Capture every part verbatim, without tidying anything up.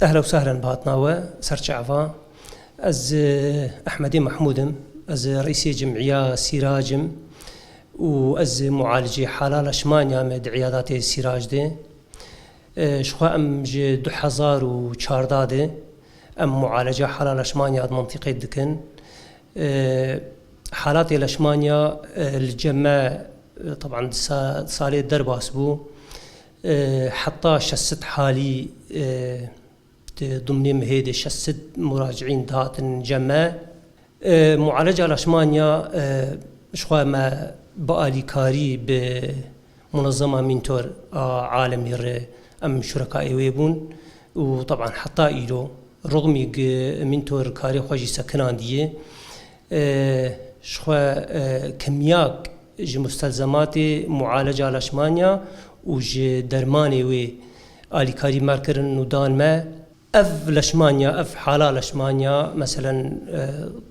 Ehla û sehlen bi hatina we, ser çava. Ez, e, Ehmedê Mehmûd im. Ez reîsê cimîya Sîrac im û ez mualicê hala leşmanya me di îyadatê Sîrac de. E, ji xwe em ji du hezar û çardeh de em mualeca hala leşmanya di mintîqê dikin. E, halatê leşmanya, e, li cem me, e, teban di sa-, salê derbas bû. E, heta şeş sed halî, e, di dimnê mihê de şeş sed muraciîn dihatin cem me. E, mualeca leşmanya, e, ji xwe me bi alîkarî bi Munezema Mîntor a alemî re em şurekaê wê bûn û teban heta îro rixmî gi Mîntor karê xwe jî sekinandiye. E, ji xwe, e, kimiyak ji mustelzematê mualeca leşmanya û ji dermanê wê alîkarî me kirin û dan me. Ev leşmanya, ev hala leşmanya, meselen, e,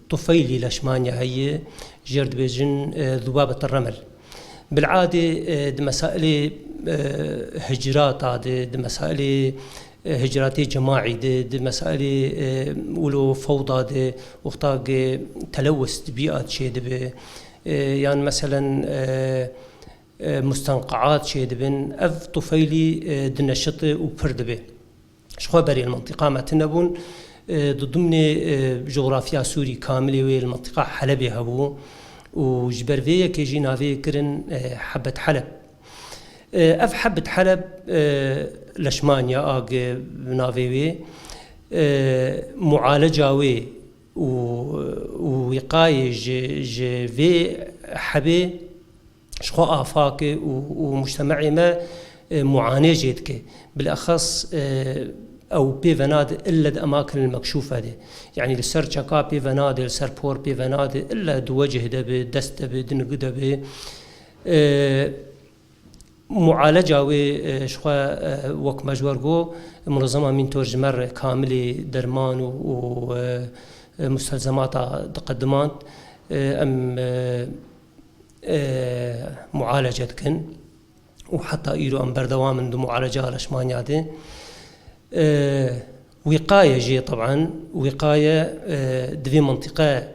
tufeylî leşmanya heye, jêr dibêjin, e, zubabet remel. Bil'adê, e, di mesailê, e, hicrata de, di mesailê, e, hicratê cemaî de, di mesailê, e, wilo fewda de, wexta ge telewis tibîat çêdibe, e, yan meselen, e, e, mustenqaat çêdibin, ev tufeylî, e, dineşite û pir dibe. Ji xwe berê li mintîqa me tune bûn. E, di dimnê, e, coxrafiya Sûrî kamilê wê li mintîqa Helebê hebû û ji ber vê yekê jî navê kirin, e, Hebet Heleb. E, ev Hebet Heleb, e, leşmanya a gi navê wê, e, mualeca wê û, û wîqayê ji, ji vê hebê ji xwe afake û, û mujtemeê me, e, muane jê dike. Bilexes, e, ew pê venade ille di emakin mekşûfe de. Yanî li ser çeka pê venade, li ser por pê venade, ille di wecih de be, dest de be, di nigû de be. E, mualeca wê, e, ji xwe, e, wek me ji we re got, Munezema Mîntor ji me re kamilê derman û, û, e, e, mustelzemata diqedimand. E, em, e, e, mualece dikin û heta îro em berdewam in di mualeca leşmanya de. E, wîqaye jê, teban, wîqaye, e, di vê mintîqe,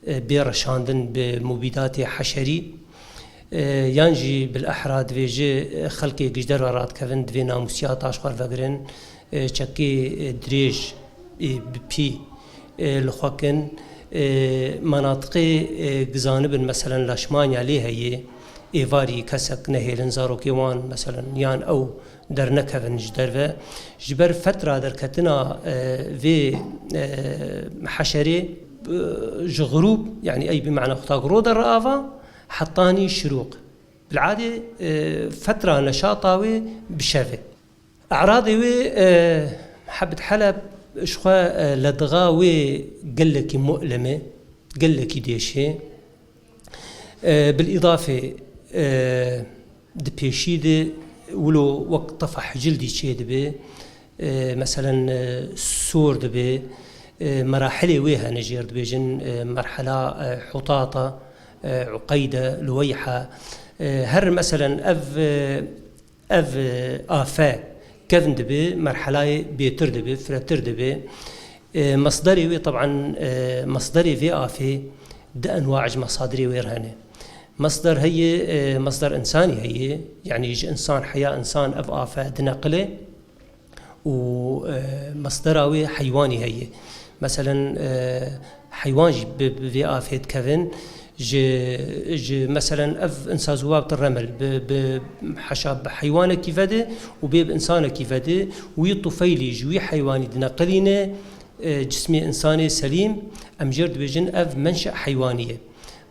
e, bê reşandin bi mubîdatê heşerî, e, yan jî bilehra divêje, e, xelkê gi ji derve radikevin divê namûsiyata ji xwe vegirin, e, çekê, e, dirêj, e, bi pî, e, li xwe kin. E, menatiqê, e, gizanibin, meselen, leşmanya lê heye, êvarî kesek nehêlin, zarokê wan, meselen, yan ew dernekevin ji derve. Ji ber fetra derketina, e, vê, e, heşerê, e, ji xirûb, yanî ey bi mena xwe tak rode re ava, hetanî şirûq. Bil'adê, e, fetra neşata wê bi şev e. E'radê wê, e, Hebd Heleb ji xwe, e, ledixa wê gelekî mu'lim e, gelekî dêşê. E, bil îdafê, e, di pêşî de wilo wek tefa hicildî çêdibe, e, meselen, e, sor dibe, e, merahilê wê hene jêr dibêjin, e, merhela, e, hutata, e, uqeyde, luweyha. E, her meselen ev, e, Ev, e, afe kevn dibe, merhelayê bêtir dibe, firetir dibe. E, mesderê wê, teban, e, mesderê vê afê di enwa ji mesadirê wê re hene. Mesder heye, e, mesder insanî heye, yanî ji insan heya insan ev afe dineqile û, e, mesdera wê heywanî heye. Meselen, e, heywan jî bi, bi vê afê dikevin. Ji, ji, meselen, ev insa zûbab ti remel bi, bi heşa bi heywanekî vedi û bê bi insanekî vedi, wî tufeylî ji wî heywanî dineqilîne, e, cismê insanê selîm, em jêr dibêjin ev menşe heywanî ye.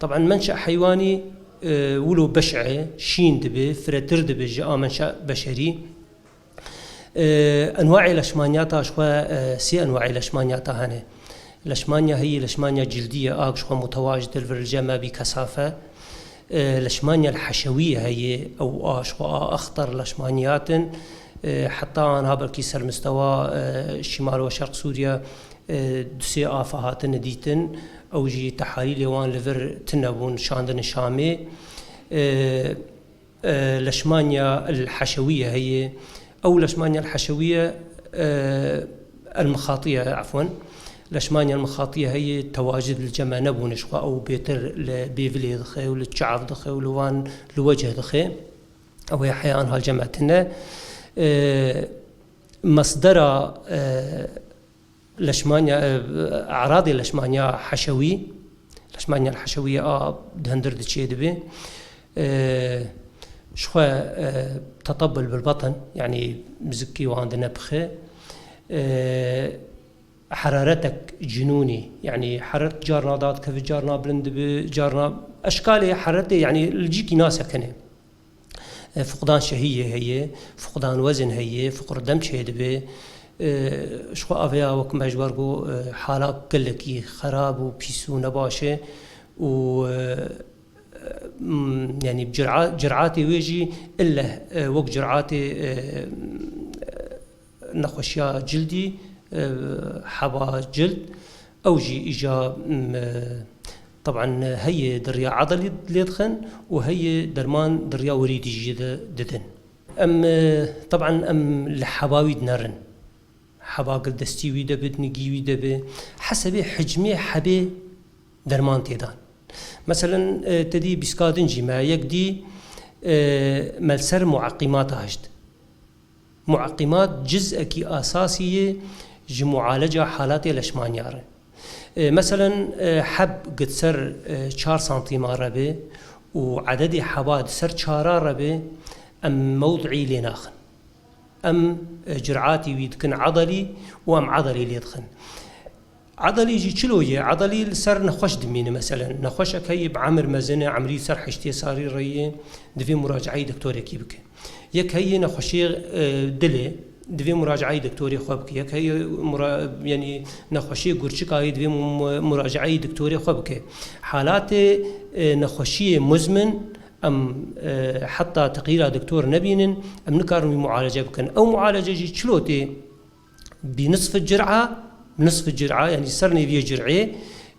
Teban menşe heywanî, e, wilo beş e, şîn dibe, firetir dibe ji a menşe beşerî. E, enwaê leşmanyata ji xwe, e, sê enwaê leşmanyata hene. Leşmanya heyî, leşmanya cildî ye, a ji xwe mutewa ji dilvir li cem me bî kesafe. E, leşmanya li heşewî heye, ew a ji xwe a exter leşmanyat in. E, heta anha belkî ser mistewa, e, Şîmal û Şerq Sûriye, e, du sê afe hatine dîtin. Ew jî tehalîlê wan li vir tune bûn, şandine Şamê. E, e, leşmanya el heşewiye heye. Ew leşmanya el heşewiye, e, المخاطية، عفواً، leşmanya المخاطية heye, tewacid li cem me nebûne, ji xwe ew bêtir li bêvilê dixe û li çav dixe û li wan li wecih dixe. Ew ê heya anha li cem me tune. E, mesdera, e, leşmanya, e, eradê leşmanya heşewî, leşmanya heşewî a di hundir de çêdibe. E, ji xwe, e, tetabul bil batin, yanî zikî wan di nepixê. E, heraretek cinûnî, yanî heraret carna dadikeve, carna bilind dibe, carna eşkalê heraretê, yanî li cîkî nasekine. E, fuqdan şehiyê heye, fuqdan wezin heye, fuqr dem çêdibe. E, ji xwe aveya wek me ji ber got, e, hala gelekî xerab û pîs û nebaş e û, e, m-, yanî bi cira-, ciratê wê jî illeh, e, wek ciratê, e, nexweşiya cildî, e, heba cild, ew jî îja, m, e, teban heye di riya edelî lê dixin û heye derman di riya werîdî jî di-, didin. Em, e, teban em li heba wî dinerin. Heba gildestî wî de bi, nigî wî de bi. Hesebê hicmê hebê derman têdan. Meselen, e, te dî bîska din jî me yek dî, e, me li ser mueqîmata hişt. Mueqîmat cizekî asasî yê ji mualeca halatê leşmanya re. E, meselen, e, heb gi di ser, e, çar santîma re be û ededê heba di ser çara re be, em mewd'î lê naxin. Em, e, ciratî wî dikin edelî û em edelî lê dixin. Edelî jî çilo ye? Edelî li ser nexweş dimîne meselen. Nexweşek heye bi emir mezin e, emrî ser heştê sarî re ye, divê muracaeyê doktorekî bike. Yek heye nexweşê, e, dilê, divê muracaeyê doktorê xwe bike. Yek heye mura-, yanî nexweşê gurçika ye, divê mu-, mu-, muracaeyê doktorê xwe bike. Halatê, e, nexweşiyê muzmin em, e, heta teqrîra doktor nebînin, em nikarin wî mualece bikin. Ew mualece jî çilo tê? Bi nisfi cir'a, nisfi cir'a, yanî ser nêviyê cir'ê,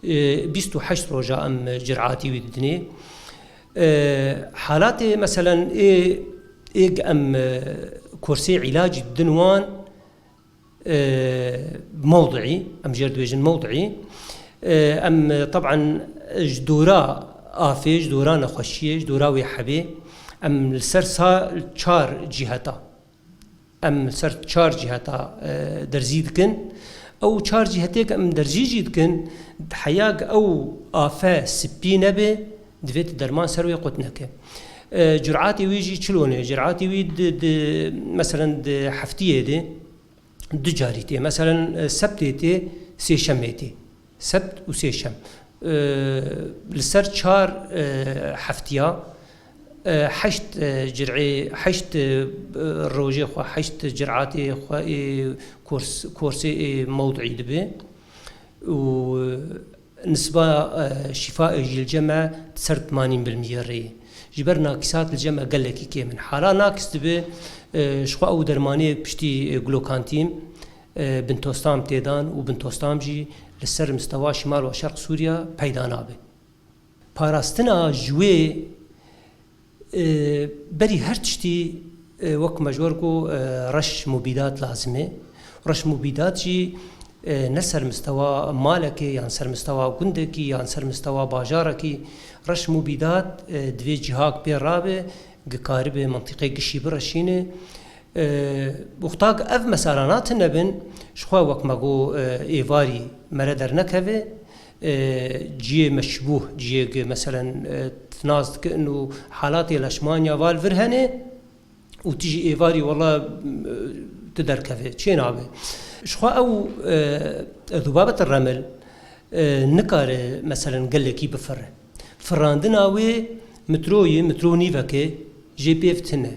e, bîst û heşt roja em cir'atî wî didinê. E, halatê, meselen, ê, ê em, e, kursê îlacî didin wan, e, mewdu'î, em jê re dibêjin mewdu'î. E, em, e, teban ji dora afê, ji dora nexweşiyê, ji dora wê hebê, em li ser sa-, çar ciheta. Em ser çar ciheta, e, derzî dikin. Ew çar cihetê ke em derzî jî dikin, heya ke ew afe spî nebe, divê tu derman ser wê qut neke. E, curatê wî jî çilo ne? Curatê wî di, di, meselen di heftiyê de du carî tê. Meselen, e, sebtê tê, sêşemê tê. Sebt û sêşem. E, li ser çar, e, heftiya, e, heşt, e, cir'ê, heşt, e, rojê xwe, heşt ciratê xwe ê kors-, korsê ê mewdu'î dibe û nisba, e, şîfa ê jî li cem me di ser temanîn bil mîyê rê ye. Ji ber nakîsat li cem me gelekî kêm in. Hala nakîs dibe, e, ji xwe ew dermanê piştî, e, glokantîn, e, bintostam tê dan û bintostam jî li ser mistewa şimal û şerq Sûriya peyda nabe. Parastina ji wê, e, berî her tiştî, e, wek me ji we re got, e, reş mubîdat lazim e. Reş mubîdat jî, e, ne ser mistewa malekê yan ser mistewa gundekî yan ser mistewa bajarekî. Reş mubîdat, e, divê cihak pê rabe, gikaribe mintîqê gişî bireşîne. E, wexta ku ev meselana tune bin, ji xwe wek me got, e, êvarî mere dernekeve, e, ciyê meşbûh, ciyê ku meselen, e, tu nas dikin û halatê leşmanya val vir hene û tu jî êvarî wela, e, tu derkeve, çê nabe. Ji xwe ew, e, zubabet remil, e, nikare meselen gelekî bifire. Firandina wê mitroyê, mitro nîveke jê pêv tune.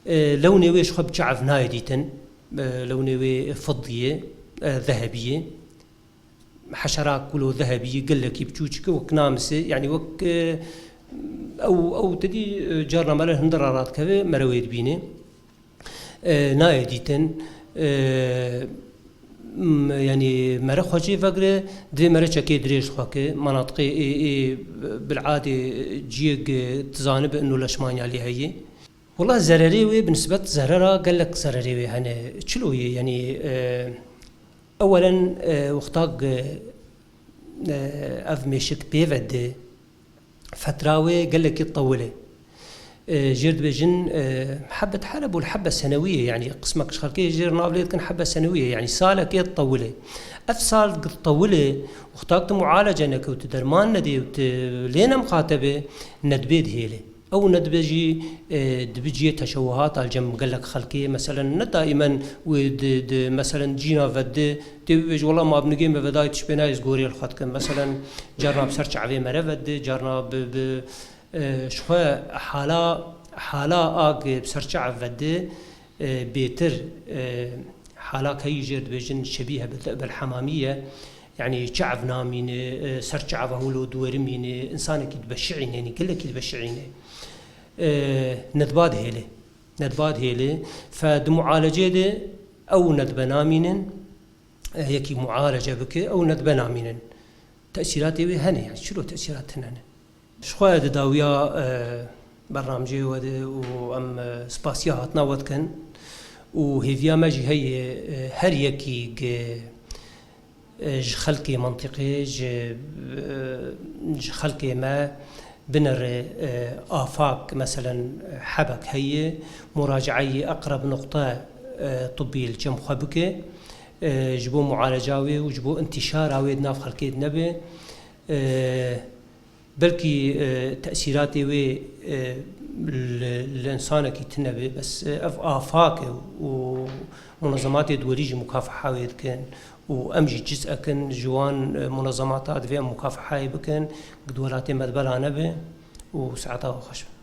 E, lewnê wê ji xwe bi çav nayê dîtin. E, lewnê wê fiddiyê, e, zehebiyê. Heşera kulo zehebiyê gelekî biçûçik e, wek namisê, yanî wek, e, ew, ew te dî, e, carna mere hindira radikeve, mere wê dibîne. E, nayê dîtin. E, m-, yanî mere xwecê vegire, divê mere çekê dirêj xwe ke, manatiqê ê, ê bil'adê ciyê ke tu zanibe ino leşmanya lê heye. Wela zererê wê bi nisbet zerera gelek zererê wê hene. Çilo yê, yanî, e, Ewelen, e, wexta ku, e, ev mêşik pê ve di, fetra wê gelekî tewil e. E, jêr dibêjin, e, hebet heleb û hebbe senewî ye, yanî qismek ji xelkê jêr nav lê dikin hebbe senewî ye, yanî salekê tewil e. Ev sal tewil e, wexta ku tu mualece neke û tu derman nedê û tu lê nemixatebe, nedibê dihêle. Ew nedibe jî, e, dibi cihê teşewuhata li cem gelek xelkê, meselen ne daimen wê di, di, meselen cîna ve di, tê bibêje, wela ma bi nigê me ve dayê tu ji pê nayê ez gorê li xwe dikim. Meselen carna bi ser çavê me re ve di, carna bi, bi, e, ji xwe hala, hala a bi ser çav ve di, e, bêtir, e, hala keyî jêr dibêjin şebîhe bi thi'bil hemamî ye. Yanî çav namîne, e, ser çava hûlo duweri mîne, insanekî dibeşi'îne, yanî gelekî dibeşi'îne. E, nedba dihêle. Nedba dihêle. Fe di mualecê de ew nedbe namînin, e, yekî mualece bike, ew nedbe namînin. Tesîratê wê hene, yanî çilo tesîrat tune ne. Ji xwe di dawiya, e, bernamcê we de û em, e, spasiya hatina we dikin û hêviya me jî heye, e, her yekî gi, e, ji xelkê mentiqê, ji, e, ji xelkê me binere, e, afak, meselen, hebek heye, muracaeyê eqreb nuqte, e, tibbî li cem xwe bike, e, ji bo mualeca wê û ji bo intîşara wê di nav xelkê de nebe. E, Belkî, e, tesîratê wê, e, li, li însanekî tune be, bes, e, ev afak e û munezematê duwerî jî mukafaha wê dikin û em jî ciz'ek in ji wan, e, munezemata divê em mukafahayê bikin, ku di welatê me de bela nebe û saeta we xweş be.